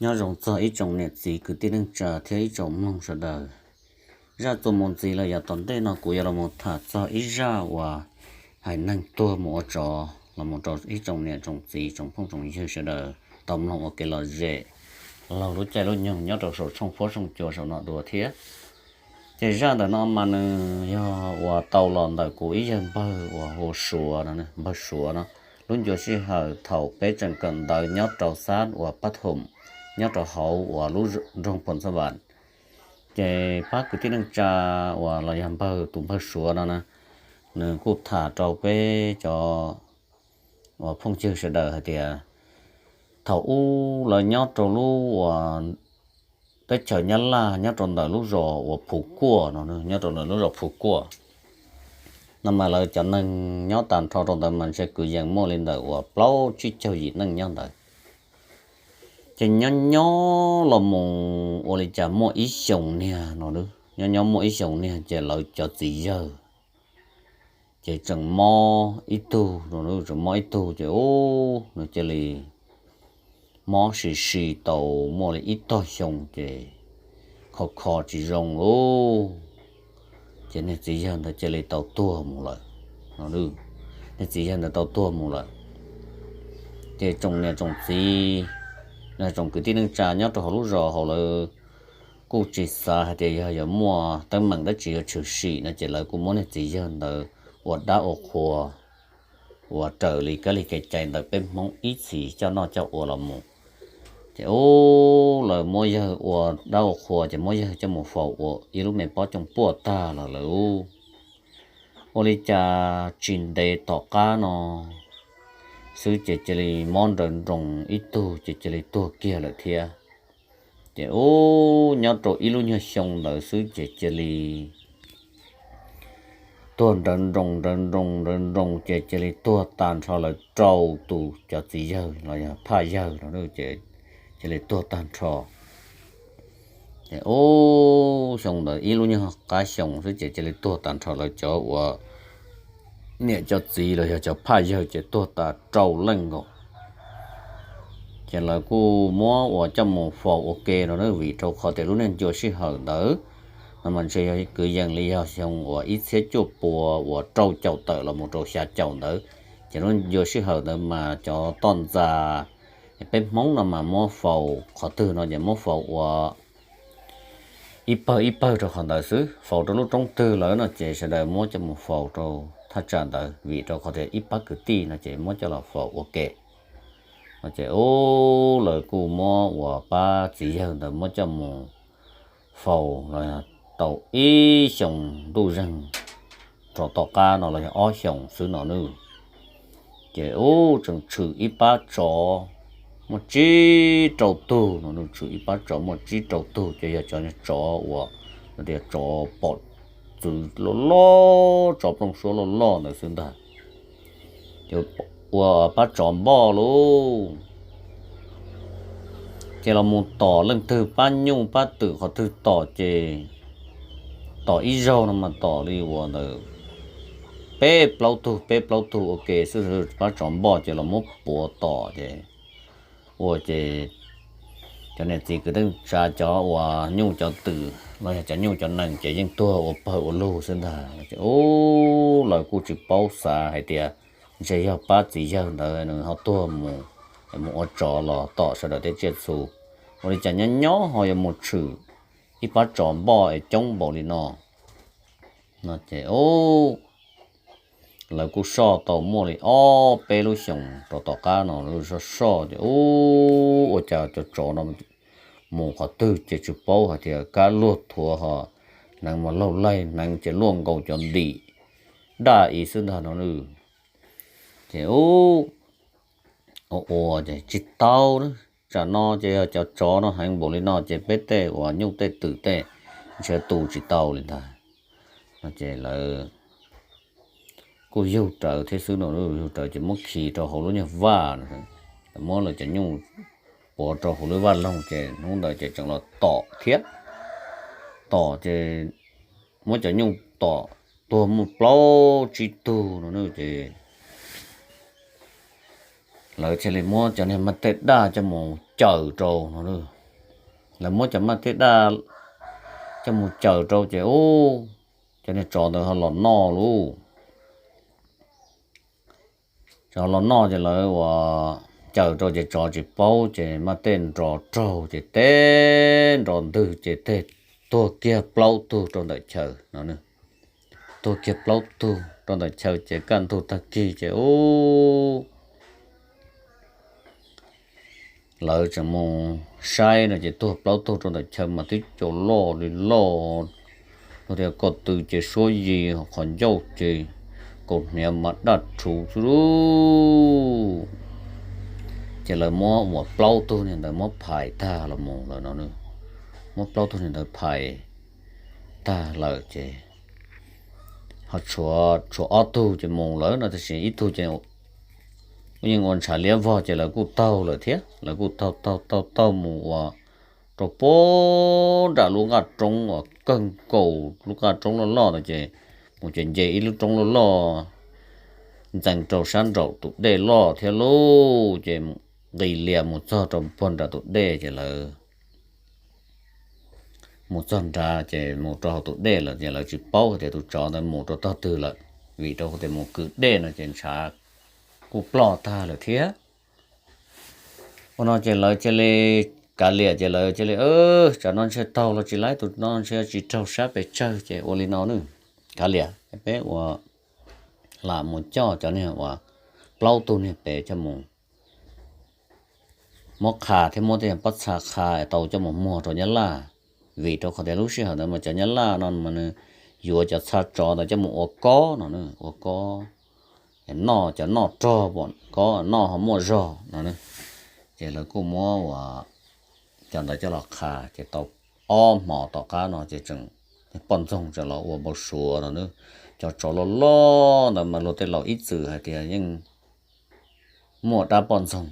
Nyob zoo txog ib tsoom niam txiv kwv tij neej tsa thiab ib tsoom mloog sawv daws. Zaj txuas mus ntxiv los yav tom ntej no kuv yuav los mus tham txog ib zaj uas hais neeg tuag mus ua tsov los mus rau ib tsoom niam tsoom txiv tsoom phooj tsoom ywg sawv daws tau mloog ua kev lom zem laug lub caij lub nyoog nyob rau saum tshooj fuab tshooj cua saum no dua thiab. Ces zaj ntawm no mas nws yog uas tau los ntawm kuv ib yawg npawg uas hu Suav no, npawg Suav no. Lub ncua sij hawm thaum peb tseem kawm ntawv nyob rau xab uas Pab Thoom, nyob rau hauv uas lub nroog Phoos Xab Vam. Ces pab kwv tij neej tsa uas los yog npawg, tus npawg Suav no na, nws kuj tham rau peb cov uas phooj ywg sawv daws hais tias thaum ub lawv nyob rau lub uas teb chaws Nyab Laj nyob rau ntawm lub zos uas Phuv Kuaj no, nyob rau ntawm lub zos Phuv Kuaj no mas lawv cov neeg nyob tag nrho rau ntawd mas ntshe kwv yees muaj li ntawm uas plaub tsib caug yim neej nyob ntawd. Ces nyob nyob los mus ua li cas muaj ib xyoos niag no, nyob nyob muaj ib xyoos niag ces lawv cov txiv yawg ces tseem mob ib tug no, tseem mob ib tug ces ub nws cia li mob sis sis tau muaj li ib tog xyoo ces kho kho tsis zoo lauj. Ces niag txiv yawg ntawd cia li tau tuag mus lawm no, niag txiv yawg ntawd tau tuag mus lawm. Ces tsoom niam tsoom txiv, tsoom kwv tij neej tsa nyob rau hauv lub zos hauv lawv kuj tsis xav hais tias yog yuav muaj teeb meem dab tsi yuav tshwm sim no ces lawv kuj muab niag txiv yawg ntawd ua dab ua qhua uas raws li kab li kev cai ntawm peb Hmoob ib txhis coj noj coj ua los mus. Ces ub lawv muab yawg ua dab ua qhua ces muab yawg coj mus faus ua ib lub me pob cooj puaj tag los lawm ub. Ua li cas tsis ntev tom qab no xwb ces cia li mob nrawv nroos ib tug ces cia li tuag kiag lawm thiab. Ces ub nyob rau ib lub nyuag xyoo ntawd xwb ces cia li tuag nrawv nroos nrawv nroos nrawv nroos ces cia li tuag tag nrho lawv rau tus cov txiv yawg los yog phaj yawg no ces cia li tuag tag nrho. Ces ub xyoo ntawd ib lub nyuag qab xyoo xwb ces cia li tuag tag nrho lawv cov uas niam cov txiv los yog cov phaj yawg ces tuag tas rau leej nkaus. Ces lawv kuj muab uas coj mus faus ua ke no na, vim rau qhov tias lub niag ncua sij hawm ntawd no mas ntshe yog kwv yees li yog xyoo uas ib txhiab cuaj pua uas rau caum tawm los mus rau xya caum ntawd. Ces lub ncua sij hawm ntawd mas cov toj ntxas peb Hmoob no mas muab faus qhov twg no ces muab faus ua ib pawg ib pawg rau qhov ntawd xwb, faus rau lub roob twg lawm no ces sawv daws muab coj mus faus rau thaj tsam ntawd, vim rau qhov tias ib pab kwv tij no ces muab coj los faus ua ke no. Ces ub lawv kuj muab uas pab txiv yawg ntawd muab coj mus faus los tau ib xyoos ntuj zeeg rov tom qab no los yog ob xyoos xwb no nawb. Ces ub tseem tshwm ib pab tsov muaj tsib rau tug no, tshwm ib pab tsov muaj tsib rau tug ces yog cov tsov uas tias tsov pom txwv loj loj, tsov plooj suab loj loj ntawd xwb ntag. Ces ua pab tsov npoj lauj. Ces los mus tom leej twg pab nyuj pab twm qhov twg tom ces tom ib zaug no mas tom li uas ntawm peb plaub tug peb plaub tug ua ke xwb, pab tsov npoj ces los muab puav tom ces ua ces cov niam txiv kwv tij neej tsa cov uas nyuj cov twm los yog cov nyuj cov nees ces yeej tuag ua pawg ua lug xwb ntag. Ces ub lawv kuj tsis paub xav hais tias ntshe yog pab txiv yawg ntawd nws ho tuag mus, mus ua tsov los tom sawv daws tej tsiaj txhu. Ua li cas nyob nyob ho yuav mus tshwm ib pab tsov npoj es coob npaum li no no ces lawv kuj soj tau muaj li ob peb lub xyoos rau tom qab no, lawv soj soj ces ub ua cas cov tsov no mus qhov twg ces tsis paub hais tias kab luag thuav ho hneev mas laug laig hneev ces luaj nkaus cov ntim daj i xwb ntag no. Ces ub ua ua ces tsis tau, tsam no ces yog cov tsov no heev npaum li no ces peb tej uas nyuj tej twm tej ntshe tu tsis tau li ntag no ces lawv kuj yug rawv thiab xwb no, yug rawv ces muab khi rau hauv lub nyuag vaj no, muab lawv cov nyuj puav rau hauv lub vaj loog ces hnub ntawd ces tseem los tom thiab. Tom ces muab cov nyuj tom tuag muaj plaub tsib tug no ces lawv thiaj li muab cov niag mas tej daj coj mus caws rau no. Lawv muab cov maj tej daj coj mus caws rau ces ub, cov niag tsov ntawd ho los noj lauj. Tsov los noj ces lawv ua caws rau ces tsov tsis paub ces maj tej nrov raug ces teb nrov ntwg ces tej tuag kiag plaub tug rau ntawm chaw no. Tuag kiag plaub tug rau ntawm chaw ces kaj ntug tag kis ces ub, lawv tseem mus saib no ces tuag plaub tug rau ntawm chaw mas twb cau loj li loj, luag tias ko tw ces suab yi, qhov ncauj ces kaus hniav mas daj rhuv xwb lauj. Ces lawv muab uas plaub tug niag ntawd muab phais tag los mus lawm no. Muab plaub tug niag ntawd phais tag lawm ces ho tshuav, tshuav ob tug ces mus lawm no, tab sis ib tug ces yeej ua ntshav liab vog ces lawv kuj taug lawm thiab. Lawv kuj taug taug taug taug mus uas rau puag nram lub nqaj roob uas kawg nkaus, lub nqaj roob loj loj no ces mus ces nce ib lub roob loj loj ntxeev rau sab nraum tus dej loj thiab lauj. Ces nqis lias mus txog rau puag nram tus dej ces lawv mus txog nrad ces mus rau hauv tus dej lawm ces lawv tsis paub hais tias tus tsov ntawd mus rau tog twg lawm, vim rau hais tias mus kwv dej no ces ntshav kuj ploj tag lawm thiab. Ua no ces lawv cia li kav liam ces lawv cia li, tsam no ntshe taug los tsis laib, tus no ntshe tsis raug sab pes tsawg ces ua li no nws, kav liam peb ua lam mus coj cov niag uas plaub tug niag pem coj mus muab qha thiab muab tej pob txha qha tau coj mus muag rau nyab laj. Vim rau qhov tias lub sij hawm ntawd mas cov nyab laj no mas nws yuav cov txha tsov ntawd coj mus ua kob no, ua kob noj, cov noj rog, kob noj ho muaj zog no. Ces lawv kuj muab uas cov ntawd coj los qha ces tau ob hmo tom qab no ces tseem poj ntxoog tseem los ua npau suav no. Cov tsov loj loj ntawd mas luag tej laus ib txwm hais tias yeej muaj dab poj ntxoog.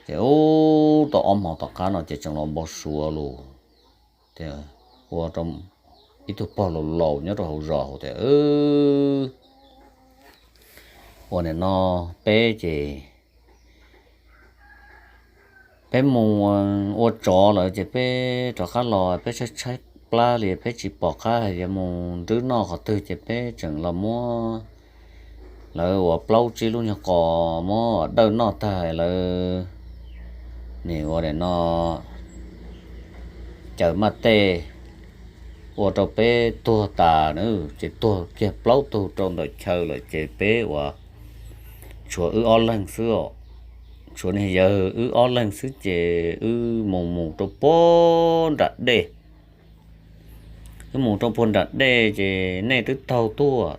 Ces ub, tau ob hmo tom qab no ces tseem los npau suav lus, ua rau ib tug pog laus laus nyob rau hauv zos hais tias, ua nim no peb ces peb mus ua tsov lawm ces peb rov qab los peb tshaib tshaib plab li peb tsis pom qab yuav mus nrwb noj qhov twg ces peb tseem los muab lawv uas plaub tsib lub nyuag qos muab dawj noj tag lawv nim ua nim no caws maj tej ua rau peb tuag tas na, ces tuag kiag plaub tug rau ntawm chaw lawm ces peb uas tshuav wb ob leeg xwb os. Tshuav niag yawg wb ob leeg xwb ces wb mus mus rau puag nram dej. Wb mus rau puag nram dej ces nej twb taug tuaj,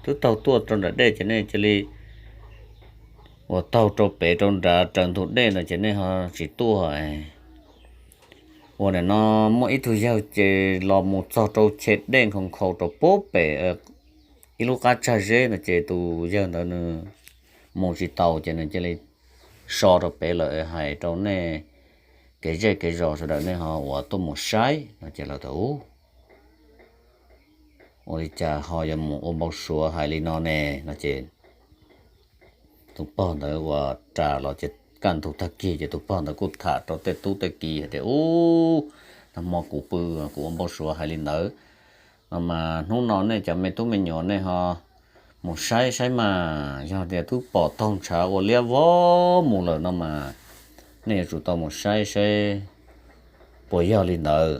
twb taug tuaj rau nram dej ces nej cia li uas taug rau pem rau nrad raws ntug dej no ces nej ho tsis tuaj. Ua nim no muaj ib tug yawg ces los mus txog rau che dej nkhaus nkhaus rau puag pem ib lub qab tsag zeb no ces tus yawg ntawd nws mus tsis taus ces nws cia li so rau pem lawm hais rau nej kev zej kev zos sawv daws nej ho uas tuaj mus saib no ces lawv tias, ua li cas ho yuav mus ua npau suav hais li no ne no ces tus pog ntawd uas ras los ces kaj ntug tag kis ces tus pog ntawd kuj tham rau tej tub tej ki hais tias, ub, nag hmo kuv pw kuv ua npau suav hais li ntawd no mas hnub no nej cov me tub me nyuam nej ho mus saib saib mas yog tias twb pom taug ntshav ua liab vog mus lawm no mas nej yuav tsum tau mus saib saib puas yog li ntawd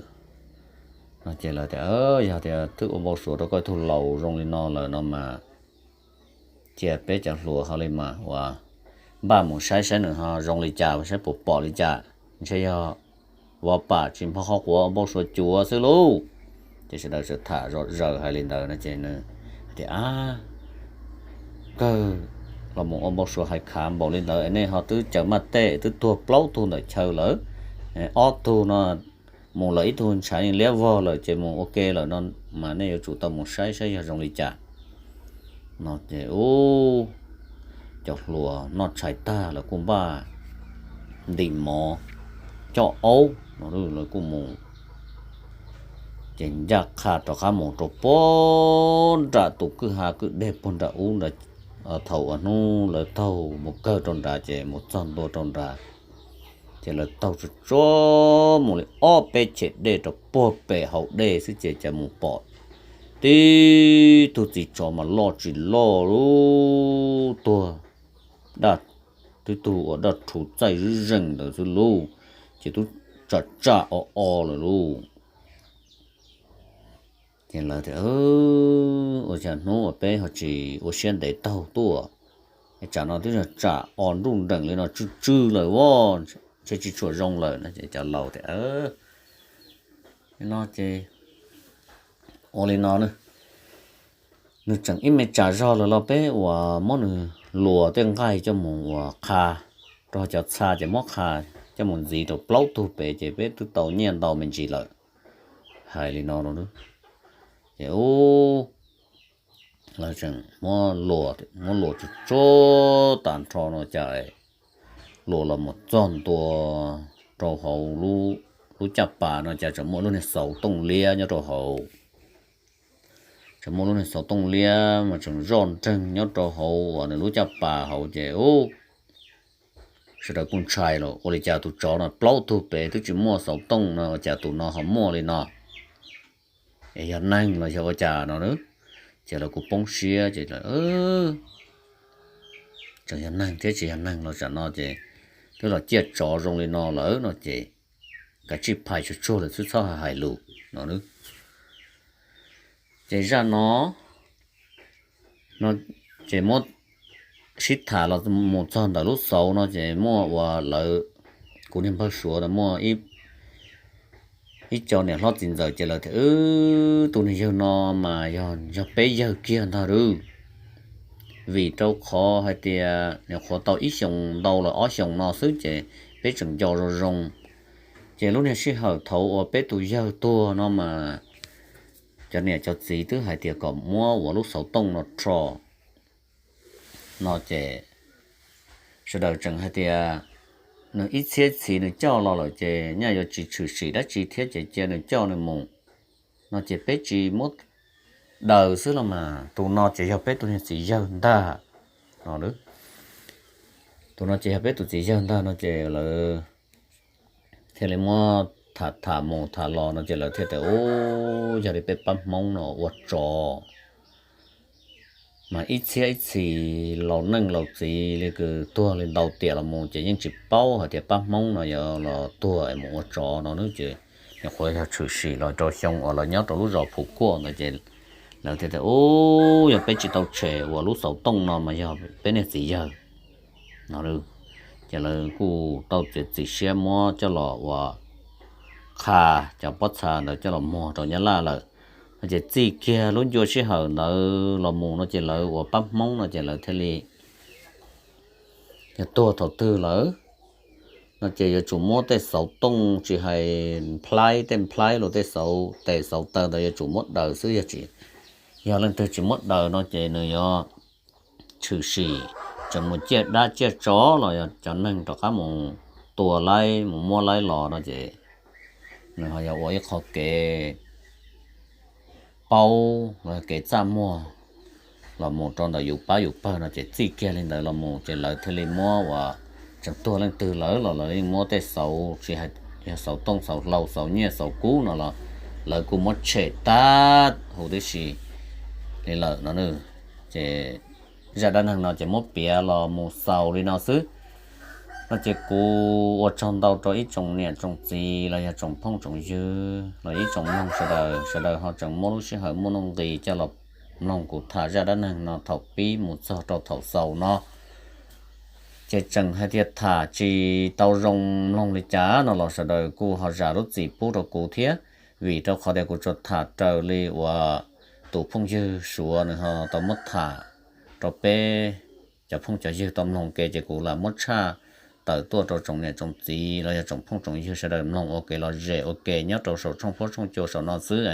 no ces lawv tias, yog tias twb ua npau suav rau koj ib tug laus zoo li no lawm no mas cia peb cov hluas ho li mas uas npaj mus saib saib nws ho zoo li cas saib puas pom li cas, ntshe yog vov pam tsis npog qhov quav npau suav cuav xwb lauj. Ces sawv daws sawv tham zom zaws hais li ntawd no ces nws tias, kawg los mus ua npau suav hais khav npaum li ntawd nej ho twb caws maj tej twb tuag plaub tug ntawm chaw lawm, ob tug no mus lawm ib tug ntshav yeej liab vog lawm ces mus ua ke lawm no mas nej yuav tsum tau mus saib saib yog zoo li cas no ces ub, cov hluas noj tshais tag lawv kuj npaj ntim mov coj aub no lawv kuj mus ces ncaj qha rov qab mus rau puag nram tus kwj ha kwj deg puag nram ub nram Thaum uas hnub lawv taug mus kawg rau nrad ces mus txog ntua rau nrad, ces lawv taug tsuag tsuag mus li ob peb chem dej rau puag pem hauv dej xwb ces cas mus pom tib tug txiv tsov mas loj tsis loj lub tuag, daj, tib tug uas daj rhuv txaij zib zeeg ntawd xwb lub, ces twb tsam tsam o o lawm lub. Ces lawv tias, Ua cas hnub uas peb ho tsis ua siab ntev taug tuaj, es tsam no twb yog tsam o nruj nreem li no tsw tsw lawm as, ntshe tsis tshua zoo lawm no. Ces cov laus tias, No ces ua li no, nws tseem ib me tsam zog lawm los peb uas muab nws luas tej nqaij coj mus uas qha rau cov txha ces muab qha coj mus ntxiv rau plaub tug pem ces peb twb tau nyiaj ntau me ntsis lawm. Hais li no, ces ub, lawv tseem muab luas, muab luas tsuag tsuag tas nrho no cas luas los mus txog ntua rau hauv lub caj pas no cas tseem muaj lub niag xauv tooj liab nyob rau hauv. Tseem muaj lub niag xauv tooj liab mas tseem zoj nreeg nyob rau hauv uas nws lub caj pas hauv ces ub, sawv daws kuj ntshai los ua li cas tus tsov no plaub tug pem twb tsis muaj xauv tooj no ua cas tus no ho muaj li no, es yog neeg los yog ua cas no. Ces lawv kuj poob siab ces tseem yog neeg thiab tsis yog neeg los tsam no ces twb los ciaj tsov zoo li no lawm no ces kav tsij phais tsuag tsuag lawm xwb txhob hais lus no. Ces zaj no, no ces muab sib tham los mus txog ntawm lub xauv no ces muaj uas lawv, kuv niag npawg Suav no muaj ib co niam hlob txiv ntxawm ces lawv tias, Wb tus niag yawg no mas yog, yog peb yawg kiag ntag lauj, vim rau qhov hais tias nws qhuav tau ib xyoos ntau los ob xyoos no xwb ces peb tseem nco zoo zoo. Ces lub niag sij hawm thaum uas peb tus yawg tuag no mas cov niam cov txiv twb hais tias kom muab uas lub xauv tooj no rho no ces sawv daws tseem hais tias nws ib txhiab txhis nws coj los lawm ces nyaj yuav tsis tshwm sim dab tsi thiab ces cia nws coj nws mus no ces peb tsis muab daws xwb los mas tus no ces yog peb tus niag txiv yawg ntag no. Tus no ces yog peb tus txiv yawg ntag no ces lawv thiaj li muab tham tham mus tham los no ces lawv thiaj tias, Ub, yog li peb pab Hmoob no ua tsov mas ib txhiab ib txhis laus neej laus txiv li kws tuag li ntau tiam los mus ces yeej tsis paub hais tias pab Hmoob no yuav los tuag es mus ua tsov no ces nyuam qhuav yog tshwm sim los rau xyoo uas lawv nyob rau lub zos Phuv Kuaj ntawd ces lawv thiaj tias, Ub, yog peb tsis tau tshem uas lub xauv tooj no mas yog peb niag txiv yawg no. Ces lawv kuj tau txiav txim siab muab coj los uas qha cov pob txha ntawd coj los muag rau Nyab Laj lawm no ces txij kiag lub ncua sij hawm ntawd los mus no ces lawv uas pab Hmoob no ces lawv thiaj li yog tuag thaum twg lawm no ces yuav tsum muab tej xauv tooj tsis hais nplhaib, tej nplhaib los tej xauv tes xauv taw ntawd yuav tsum muab daws xwb, yog tsis, yog leej twg tsis muab daws no ces nws yuav tshwm sim tseem mus ciaj dab ciaj tsov los yog cov neeg rov qab mus tua laib mus muab laib los no ces nws ho yog ua ib qho kev paub los kev txaj muag los mus rau ntawm yus pab yus pawg no ces txij kiag li ntawd los mus ces lawv thiaj li muab uas tseem tuag leej twg lawm los lawv yeej muab tej xauv tsis hais yog xauv tooj xauv hlau xauv nyiaj xauv kub no los lawv kuj muab tshem tag huv tib si li lawm no. Ces zaj dab neeg no ces muab piav los mus xaus li no xwb no ces kuv ua tsaug ntau rau ib tsoom niam tsoom txiv los yog tsoom phooj tsoom ywg los ib tsoom mloog sawv daws, sawv daws ho tseem muaj lub sij hawm muaj nuj nqis coj los mloog kuv tham zaj dab neeg no thaum pib mus txog rau thaum xaus no. Ces tseem hais tias tham tsis tau zoo mloog li cas no los sawv daws kuj ho zam lub txim pub rau kuv thiab, vim rau qhov tias kuv tsuas tham raws li uas tus phooj ywg Suav nws ho tau muab tham rau peb cov phooj cov ywg tau mloog ke ces kuv lam muab tshaj tawm tuaj rau tsoom niam tsoom txiv los yog tsoom phooj tsoom ywg sawv daws mloog ua kev lom zem ua ke nyob rau saum tshooj huab tshooj cua saum no xwb.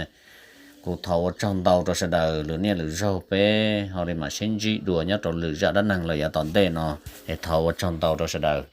Kuv thov ua tsaug ntau rau sawv daws, lwm niaj lwm zaug peb ho li mam sib ntsib dua nyob rau lwm zaj dab neeg lawm yav tom ntej no. Es thov ua tsaug ntau rau sawv daws.